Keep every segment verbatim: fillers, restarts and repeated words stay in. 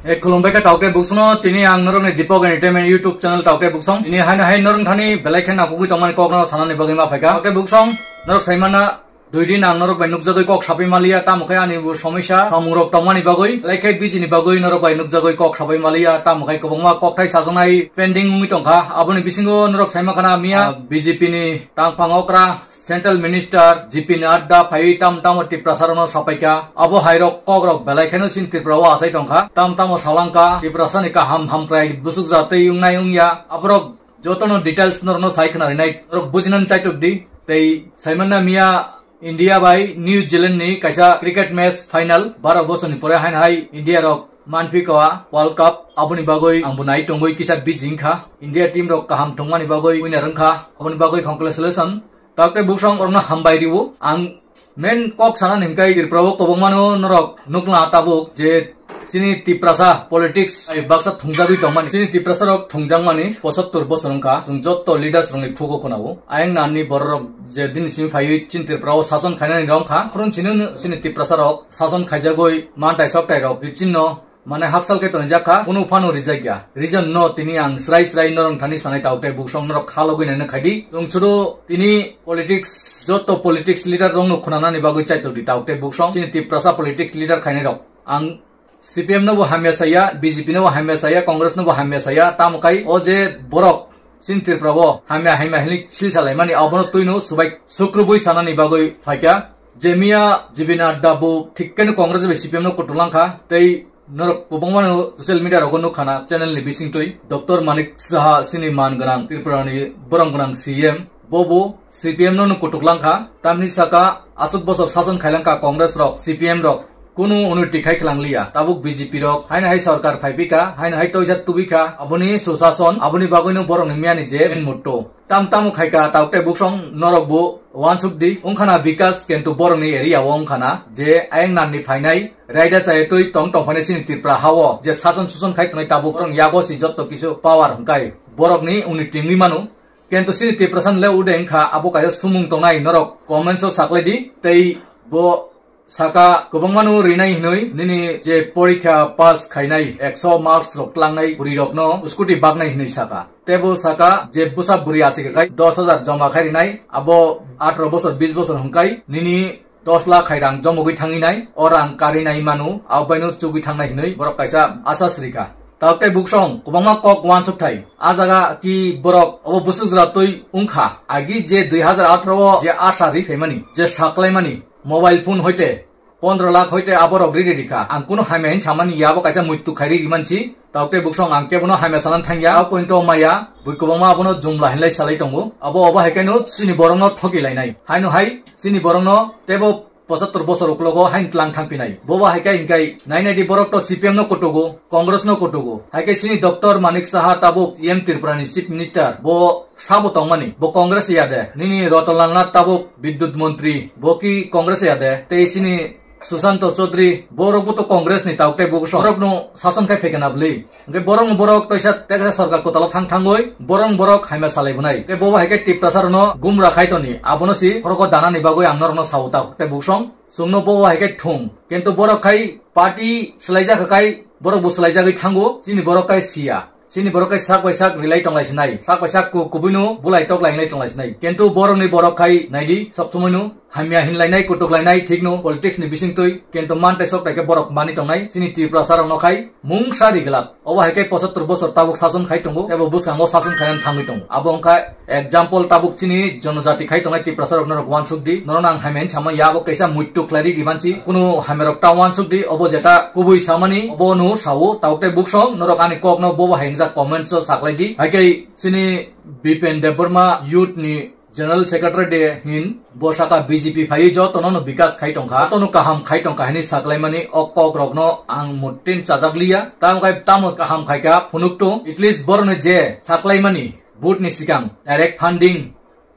E, khulumbai kha taukte buksongno, tini ang norokni Deepak Entertainment YouTube channel taukte buksong. Tini haino hai norok thani belai khe nangkukwi tongmani kokno sanani bagwi ma phaikha. Taukte buksong, norok saimana, dui din ang norok bai nukjagwi kok sapai maliya, tamo khe ani bo somosya, samungrok tongmani bagwi, belai khe bijini bagwi norok bai nukjagwi kok sapai maliya, tamo khe kwbangma kokthai sajaknai pending wngwi tongkha. Aboni bisingo norok saima khana miya, ah, B J P ni tangphang okra, Central Minister J P Nadda phaiwi tam tamo Tiprasa rokno sapaikha. Abo hairok kokrok belai kheno chini Tripura o achai tongkha. Tam tamo salangkha Tiprasa ni kaham hamkrai busuk jatwi wngnai wngya. Aborok jotono details norokno sai khna rinai. Norok bujinani chaitok di. Tei saimanna miya India bai New Zealand ni kaisa cricket match final, baro bosorni pore haino hai India rok manphi kawa World Cup, aboni bagwi angbo nai tongwi kisa busy wngkha. India team rok kaham tongmani bagwi winner wngkha, aboni bagwi congratulations. Taukte buksong orokno hambai riwo. Ang main kok sana hingkai Tripura o kwbangmano norok nukla tabuk je chini Tiprasa politics ai baksa thungjagwi tongmani. Chini Tiprasa rok thungjakmani pochattor bosor wngkha. Chwng jotto leaders rokni khugo khwnao. Ayang nanni bororok je dini simi phaiwi chini Tripura o sason khainani rong kha. Khorang chini chini Tiprasa rok sason khaijagwi mantai soktai rok bichinno mane hakchal khe tonijak kha, kunu phano rijak ya. Reason no tini ang srai srai norok thani sanai taukte buksong norok khalogwi naina khaidi. Chwng churu tini politics, jotto politics leader rokno khwnanani bagwi chaitok di taukte buksong. Chini Tiprasa politics leader khainai rok. Ang C P M no bo hamya saya, B J P no bo hamya saya, Congress no bo hamya saya, tamo kai o je borok chini Tripura o hamya hamya hinwi silsa laimani abono twino subai sukrubui sanani bagwi phaikha. Je miya J P Nadda bo thikkeno Congress bai C P M no kutung langkha, tei norok kwbangmano social media rogo nukha na channel ni bisingtwi Doctor Manik Saha chini man gwnang Tripura ni borom gwnang C M, bo bo C P M no nuk kutuk langkha, tamni saka aswk bosor sason khailangkha Congress rok, C P M rok, kunu unity khai khwlang liya, tabuk B J P rok haino hai sorkar phaipikha, haino hai toisa tubikha, aboni susason, aboni bagwino borokni miyani je motto. Tam tamo khaika taukte buksong norok bo wansuk di, wngkhana bikas kintu borokni area o wngkhana je ayang nanni phainai, raida chayatwi tong tongphainai chini Tripura hao, je sason suson khai tongnai tabuk borokni yago si jotto kisu power hwnkhe borokni unity wngwi mano. Kintu chini Tiprasa le ude wngkha, abo kaisa sumung tongnai, norok comments o saklai di, tei bo saka kwbangmano rinai hinwi nini je porikha pass khainai ekso marks rok tlangnai bwrwi rokno scooty baknai hinwi saka. Tebo saka je bwsa bwrwi achikha khai dos hajar joma khai rinai, abo atro bosor bis bosor hwnkhe nini dos lakh khai rang jomogwi thangwi nai, o rang karwi nai manu, abo baino chugwi thangnai hinwi borok kaisa asa srikha. Taukte buksong kwbangma kok wansuk thai. A jaga ki borok obo busuk jora twi wngkha. Agi je dui hajar atharo o je asa ri phaimani, je saklaimani, mobile phone hoite pondro lakh hoite aborok ri ri rikha. Ang kunu hamya hin samani ya, abo kaisa muitu khairi rimansi. Taukte buksong ang kebono hamya sanan thangya. Abo pointo maya, bui kwbangma abono jumla hinlai salai tongo. Abo obo hai kaino chini borokno thoki lainai. Haino hai chini borokno tebo pochattor bosor uklogo hain tlang thangpinai. Bobo hai khe hinkai nai nai di borok to C P M no kutugo, Congress no kutugo. Hai khe chini Doctor Manik Saha tabuk C M Tripura ni Chief Minister. Bo sabo tongmani, bo Congress ya de. Nini Ratan Lal Nath tabuk Bidyut Montri, bo ki Congress ya de. Tei chini Susanto Chaudhary, borok bo to Congress ni tauk tei bo borok no sason khai phaikha na bwlwi. Hwnkhe borok no borok toisa teksa sorkar kwtal o thang thangwi borok no borok hamya salai bwnai. Hwnkhe bobo hai khe Tiprasa rok no gumra khai toni, abono si khorok o dana ni bagwi ang norok no sao takhuk tei buksong. Chwng no bobo hai khe thung. Kintu borok khai party swlaijak khai borok bo swlaijagwi thango, chini borok khai siya. Chini borok khai sak bai sak relai tonglai sinai, sak bai sak ku-, kubui no bulai toklai hinlai tonglai sinai. Kintu borok ni borok khai naidi, sob somoi no hamya hinlainai, kutuklainai, thik no politics ni bising twi, kintu man tei sok tai khe borok mani tongnai, chini Tiprasa rok no khai mungsa ri glak. Obo hai khe pochattor bosor tabuk sason khai tongo, tei bo bwskango sason khai thangwi tongo. Abo wngkha example tabuk chini jonojati khai tongnai Tiprasa rok norok wansuk di, norok no ang hamya hinwi sama ya, abo kaisa muitu khlai ri di mansi, kunu hamya rok ta wansuk di, obo jeta kubui samani, obo no sao, tauk tei buksong, norok ani kok no bobo hai wngjak comment o saklai di. Hai khe chini Bipen Debbarma youth ni General Secretary de hin bo saka B J P phaiwi jotono no bikas khai tongkha, jotono kaham khai tongkha hinwi saklaimani o kok rokno ang mutin chajak liya. Tamo khai tamo kaham khaikha phunuk tung, at least borokni je saklaimani vote ni sikang direct funding,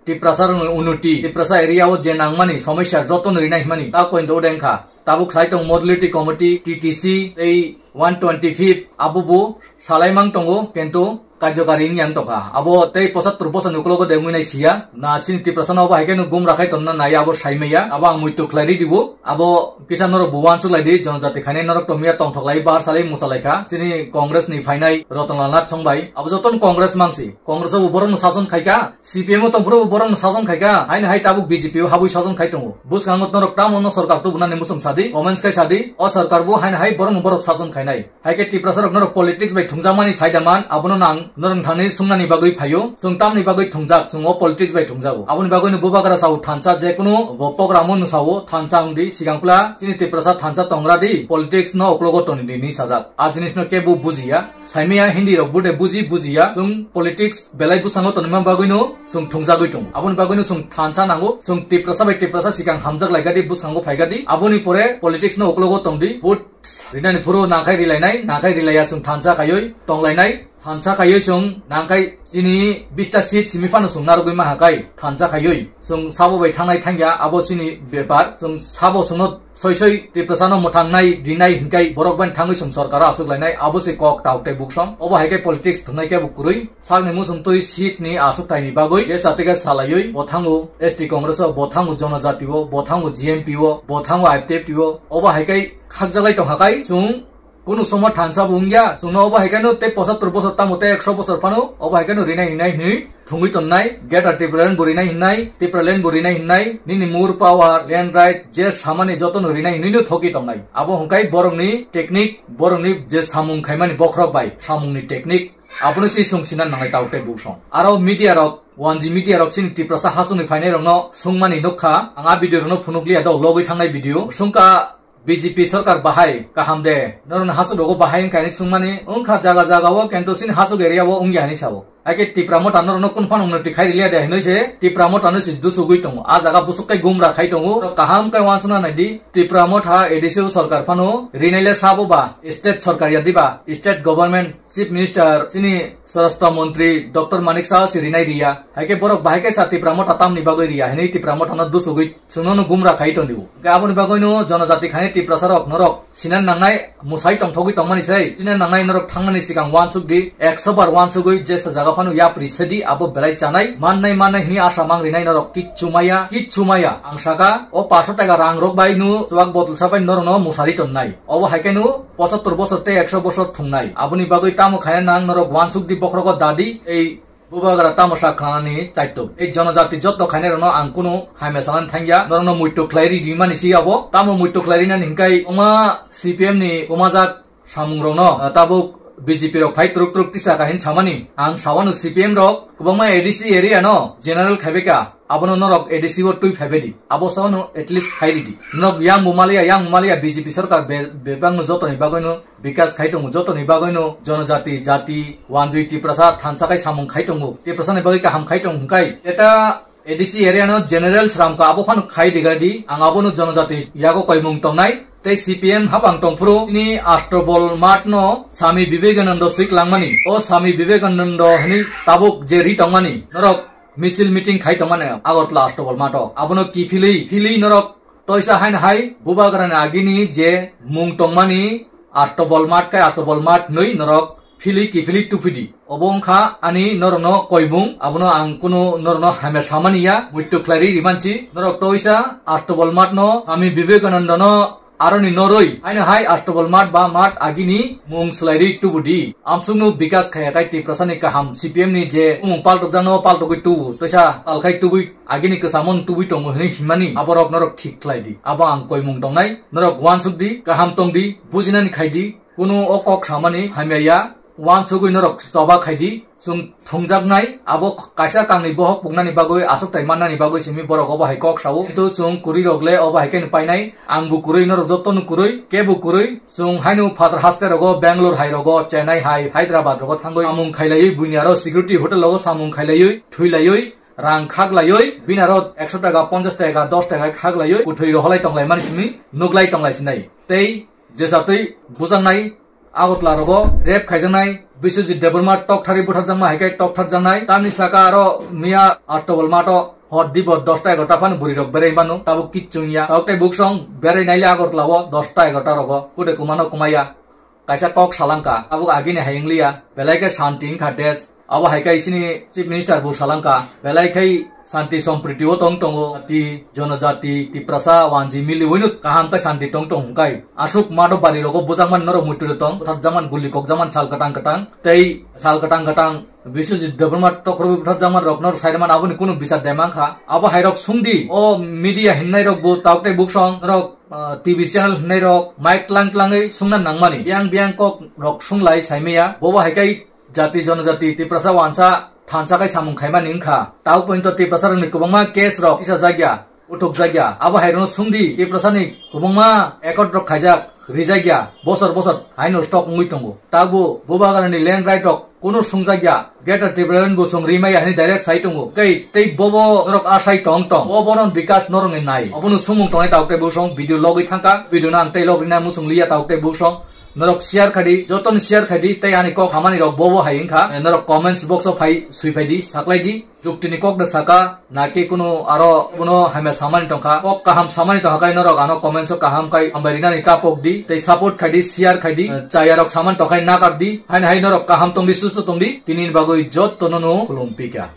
Tiprasa rokni unoti, Tiprasa area o je nangmani somosya jotono rinai himani ta point o dengkha. Tabuk khlai tong modality committee, T T C tei one twenty fifth abo bo salai mang tongo, kintu kajokari wngya wng tongkha. Abo tei pochattor bosor ni ukologo de wngwi nai siya. Na chini Tiprasa no abo hai khe no gumra khai tonna nai abo saimaya. Abo ang muitu khlai ri dibo. Abo kisa norok bo uansuk lai di, jonojati khainai norok tongmiya tongthok lai, bar salai musa lai kha. Chini Congress ni phainai Ratan Lal Nath Song bai. Abo joto no Congress mangsi. Congress o bo borok no sason khai kha. C P M o tongphuru bo borok no sason khai kha. Haino hai tabuk B J P o habwi sason khai tongo. Bwskango norok tamo no sorkar tubunani muchung sadi, comments khai sadi. O sorkar bo haino hai borok no borok sason khainai. Hai khe Tiprasa rok norok politics bai thungjakmani saida man, abono nang norok thani sumnani bagwi phaio. Chwng tamni bagwi thungjak, chwng o politics bai thungjago. Aboni bagwi no bubagra sao thansa jekunu bo program o no sao thansa wngdi, sigang pla chini Tiprasa thansa tongra di, politics no uklogo toni di ni sajak. A jinis no kebo bujiya. Saimaya Hindi rok bude buji bujiya. Chwng politics belai bwskango tonima bagwi no chwng thungjagwi tongo. Aboni bagwi no chwng thansa nango. Chwng Tiprasa bai Tiprasa sikang hamjak lai gadi, bwskango phai gadi. Aboni pore politics no uklogo tongdi. Vote rinani phuru nangkhai rilainai, nangkhai rilaiya chwng thansa khaiwi tonglainai. Thansa khaiwi chwng nangkhai chini bista seat simi phano chwng narwgwi maha kai thansa khaiwi. Chwng sabo bai thangnai thangya abo chini bepar. Chwng sabo chwngno soi soi Tiprasa no mwthangnai rinai hinkai borok bai thangwi chwng sorkar o aswk lainai abo se kok tauk tei buksong. Obo hai khe politics thwngnai kebo kwrwi. Sakni muchung twi seat ni aswk taini bagwi je satike salaiwi bo thango S T Congress o, bo thango Jonojati o, bo thango G M P o, bo thango I P F T o. Obo hai khe khakjaklai tongkha kai chwng kunu somo thansa bo wngya. Chwngno obo hai khe no tei pochattor bosor tamo tei ekso bosor phano obo hai khe no rinai rinai hinwi thwngwi tonnai. Greater Tipraland bo rinai hinnai, Tipraland bo rinai hinnai, nini more power, land right, je samani jotono rinai hinwi no thokwi tongnai. Abo hwnkhe borokni technique, borokni je samung khaimani bokhorok bai samungni technique, abono se chwng sina nangnai tauk tei buksong. Aro media rok, wanji media rok chini Tiprasa hachwkni phainai rokno swngmani nukha, ang a video rokno phunukliya do, logwi thangnai video. Swngkha B J P sorkar bahai kaham de? Norokni hachwk rogo bahai wngkha hinwi swngmani wngkha jaga jaga o, kintu chini hachwk area o wngya hinwi sao. Haikhe Tipra Motha norokno kunu phano unnoti khai riliya de hinwi se Tipra Motha no se dusugwi tongo. A jaga busuk tei gumra khai tongo. Norok kaham khe uansukna nai di, Tipra Motha A D C o sorkar phano rinai le sabo ba state sorkar ya diba, state government, chief minister, chini Swarashtra Montri Doctor Manik Saha se rinai riya. Haikhe borok bahai khe sa Tipra Motha tamni bagwi riya hinwi Tipra Motha no dusugwi chwngno no gumra khai tongo. Hwnkhe aboni bagwino jonojati khainai Tiprasa rok norok sinan nangnai, mwsai tongthogwi tongmani se, sinan nangnai norok thangmani sikang uansuk di, ekso bar uansugwi jesa jaga phano yapri sedi abo belai chanai, mannai mannai hini asa mang rinai norok kichu maya, kichu maya. Ang saka o paso taka rang rok bai no chuwak botol sabai norokno mwsari tonnai. Obo hai khe no pochattor bosor tei ekso bosor thungnai. Aboni bagwi tamo khaina nang norok uansuk di bokhorogo dadi ei Bubagra tamo sak khnanani chaitwk. Ei jonojati jotto khainairokno ang kunu hamya sanani thangya. Norokno muitu khlai ri rimani si abo. Tamo muitu khlai rinani hinkai wngma C P M ni kwmajak samungrokno, ah, tabuk B J P rok phai twrwk twrwk tisa kha hin samani. Ang sawano C P M rok kwbangma A D C area no general khaibai kha. Abono norok A D C o twi phaibai di. Abo sawano at least khai ridi. Norok yang bo maliya, yang bo maliya B J P sorkar be-, bebakno jotoni bagwino bikas khai tongo, jotoni bagwino jonojati, jati, wanjwi Tiprasa thansa khai samung khai tongo. Tiprasani bagwi kaham khai tongo hwnkhe eta A D C area no general sramkha abo phano khai diga di, ang abono jonojati yago koimung tongnai. Tei C P M habang tongphuru chini Astobol Math no Swami Vivekananda swiklangmani. O Swami Vivekananda hwnwi tabuk je ri tongmani norok misil meeting khai tongmani Agartala Astobol Math o. Abono kiphilwi, philwi norok toisa haino hai Bubagrani agini je mung tongmani Astobol Math khai Astobol Math hwnwi norok philwi kiphilwi tuphidi. Obo wngkha ani norokno koimung, abono ang kunu norokno hamya samani ya, muitu khlai ri rimansi. Norok toisa Astobol Math no, Swami Vivekananda no, aroni noroi, haino hai Astobol Math ba Math agini mung swlai ri tubudi. Amsukno bikas khaya khai Tiprasani kaham C P M ni je mung paltokjakno paltogwi tubu, toisa talkhai tubui agini kwchamon tubui tongo hinwi himani aborok norok thik khlai di. Abo ang koimung tongnai, norok uansuk di, kaham tong di, bujinani khai di, kunu o kok samani hamya ya, uansugwi norok choba khai di. Chwng thungjaknai, abo kaisa kangni bohok puknani bagwi, aswk tai mannani bagwi simi borok obo hai kok sao. Kintu chwng kwrwi rok le obo hai khe painai, ang bo kwrwi, norok joto no kwrwi, kebo kwrwi. Chwng haino phatar haste rogo, Bangalore hai rogo, Chennai hai, Hyderabad rogo thangwi samung khailaiwi, buini aro security hotel rogo samung khailaiwi, thwi laiwi, rang khak laiwi, bini aro ekso taka, ponchash taka, dos taka khak laiwi, kwthwi roholai tonglai mani simi, nuklai tonglai sinai. Tei jesa twi bujaknai, Agartala rogo rape khaijaknai, Biswajit Debbarma tokthari butharjakma hai khe toktharjaknai. Tamni saka aro miya Astobol Math o hor dibo dosta egarta phano bwrwi rok berai mano, tabuk kichung ya. Tabuk tei buksong berai naile Agartala o dosta egarta rogo, kude kumano kumaya. kaisa kok salangka, abo agini hai wngliya, belai khe shanti wngkha desh. Abo hai khe chini Chief Minister bo salangka, belai khe shanti sompriti o tong tongo, jati, jonojati, Tiprasa, Wanji, miliwino kaham khe shanti tong tong hwnkhe. Aswk mado bari rogo bujakmani norok muitu tong, butharjakmani guli kokjakmani sal kwtang kwtang, tei sal kwtang kwtang Biswajit Debbarma tokhorwi butharjakmani rok norok saimani aboni kunu bisar dai mankha. Abo hai rok sungdi, o media hinnairok bo tabuk tei buksong norok ah, T V channel hwnwi rok mic tlang tlangwi sungna nangmani. Biyang biyang kok rok sunglai saimaya. Bobo hai khe jati jonojati Tiprasa wansa thansa khai samung khaimani wngkha. Tau pointo Tiprasa rokni kwbangma case rok tisajakya, uthukjakya. Abo hai rokno sungdi Tiprasa ni kwbangma accord rok khaijak, rijakya, bosor bosor haino stock wngwi tongo. Tabo Bubagrani land right rok kunu sungjakya, Greater Tipraland bo chwng rimaya hwnwi direct sai tongo. Tei, tei bobo norok asai tong tong. Bo bono bikas norokni nai. Obono sumung tongnai tabuk tei buksong video logwi thangkha. Video no ang tei log rina muchung liya tabuk tei buksong. Norok share khai di, jotono share khai di, tei ani kok hamani rok bobo hai wngkha. Norok comments box o phai sui phai di, saklai di. Juktini kok da saka, na khe kunu aro bono hamya samani tongkha. Kok kaham samani tongkha khai norok ano comments o kaham khai hambai rinani tapok di, tei support khai di, share khai di, eh, chaya rok samani tongkhai nakar di, haino hai norok kaham tong di, susto tong di, tini ni bagwi jotto no no khulum pika.